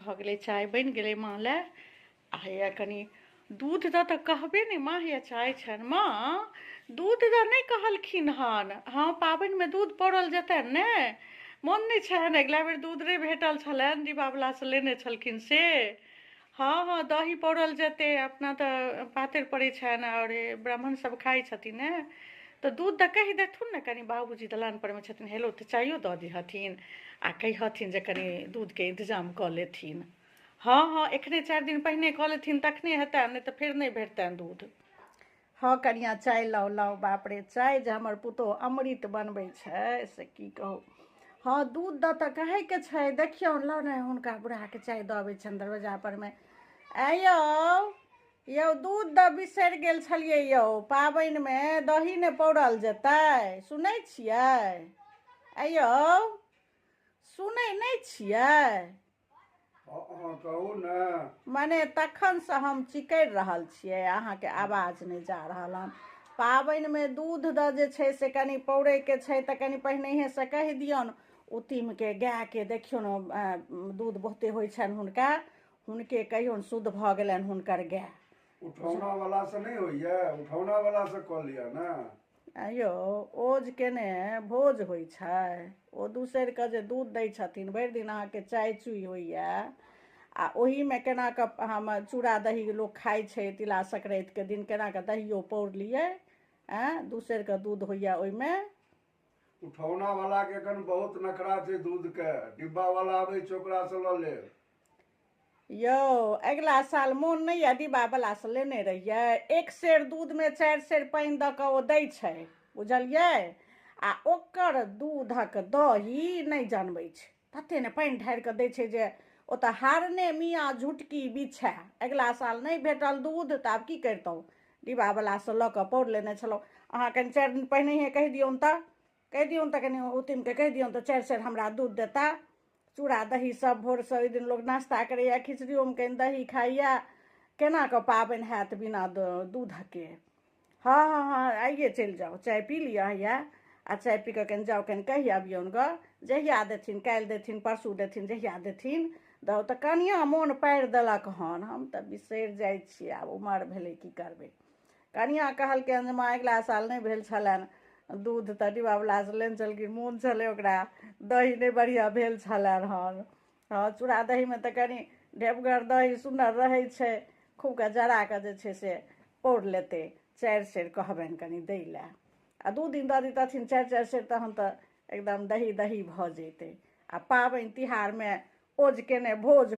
भऽ गेलै, चाय बनि गेलै माँ लए। आ हैया कनि दूध दऽ तऽ कहबे नहि माँ, हैया चाय छनि माँ, दूध दऽ नहि कहलखिन हन। हँ, पाबनिमे दूध पौरल जेतनि ने, मोन नहि छनि अगिला बेर दूध नहि भेटल छलनि, डिब्बावलासँ लेने छलखिन से। हँ हँ, दही पौरल जेतै, अपना तऽ पातरि पड़ै छनि आओर ब्राह्मण सब खाइ छथिन ने, तऽ दूध दऽ कहि देथुन ने कनि। बाबूजी दलान परमे छथिन, हेलो तऽ चायो दऽ दिहथिन आ कहिहथिन जे कनि दूधके इंतजाम कऽ लेथिन। हँ हँ, एखने 4 दिन पहिने कऽ लेथिन तखने हेतनि, नहि तऽ फेर नहि भेटतनि दूध। हँ कनिया, चाय लाउ लाउ। बाप रे, चाय जे हमर पुतोहु अमृत बनबै छै से की कहू। हँ, दूध दऽ तऽ कहैके छै। देखियौ, लाउ ने हुनका बुढ़ाके चाय दऽ अबै छनि दरवाजा परमे। आँय यौ यौ, दूध दऽ बिसरि गेल छलियै यौ, पाबनिमे दही ने पौरल जेतै। सुनै छियै? आँय यौ, सुनै नहि छियै? हँ, कहू ने। मने तखनसँ हम चिकरि रहल छियै, अहाँके आवाज नहि जा रहल हन। पाबनिमे दूध दऽ जे छै से कनि पौरैके छै तऽ कनि पहिनहिएसँ कहि दियौन उत्तिमके। गायके देखियौ ने, दूध बहुते होइ छनि हुनका, हुनके कहियौन, शुद्ध भऽ गेलनि हुनकर गाय। उठौना वाला से नहि होइया? उठौना वाला से कऽ लिअ ने। यौ, ओज केने भोज होइ छै? ओ दूसरिके जे दूध दै छथिन, भरि दिन अहाँके चाय चूइ होइए आ ओहीमे केना कऽ हम चूड़ा दही लोक खाइ छै तिला संक्रान्तिके दिन, केना कऽ दहियो पौर लियै? आँय, दूसरिके दूध होइए ओहिमे। उठौना वाला के एखन बहुत नखरा छै दूध के। डिब्बा वाला आबै छै, ओकरा से लऽ लेब। यौ, अगिला साल मोन नहि यऽ डिब्बावलासँ लेने रहियै? 1 सेर दूधमे 4 सेर पानि दऽ कऽ ओ दै छै, बुझलियै? आ ओकर दूधक दही नहि जनबै छै, तते ने पानि ढारि कऽ दै छै जे ओतऽ हारने मियाँ झुटकी बिछए। अगिला साल नहि भेटल दूध तऽ आब की करितहुँ? डिब्बावलासँ लऽ कऽ पौर लेने छलहुँ। अहाँ कनि 4 दिन पहिनहिए कहि दियौन तऽ, कहि दियौन तऽ, कनि उतिमके कहि दियौन तऽ 4 सेर हमरा दूध देता। चूड़ा दही सब भोरसँ ओहि दिन लोक नाश्ता करैए, खिचड़ियोमे कनि दही खाइए। केना कऽ पाबनि हैत बिना दूधके? हँ हँ हँ, आइए चलि जाउ, चाय पी लिअ हैया आ चाय पी कऽ कनि जाउ, कनि कहि अबियौन गऽ। जहिया देथिन, काल्हि देथिन, परसू देथिन, जहिया देथिन दऽ तऽ कनिआँ मोन पारि देलक हन। हम तऽ बिसरि जाइ छियै, आब उमर भेलै, की करबै। कनिआँ कहलकै जे माँ, अगिला साल नहि भेल छलनि दूध तऽ डिब्बावलासँ लेने छलखिन, मोन छलै ओकरा, दही नहि बढ़िआँ भेल छलनि हन। हँ, चूड़ा दहीमे तऽ कनि ढेपगर दही सुन्नर रहै छै, खूबके जरा कऽ जे छै से पौर लेतै। 4 सेर कहबनि कनि दै लए आ 2 दिन दऽ दितथिन 4-4 सेर, तहन तऽ एकदम दही दही भऽ जैतै। आ पाबनि तिहारमे ओज केने भोज।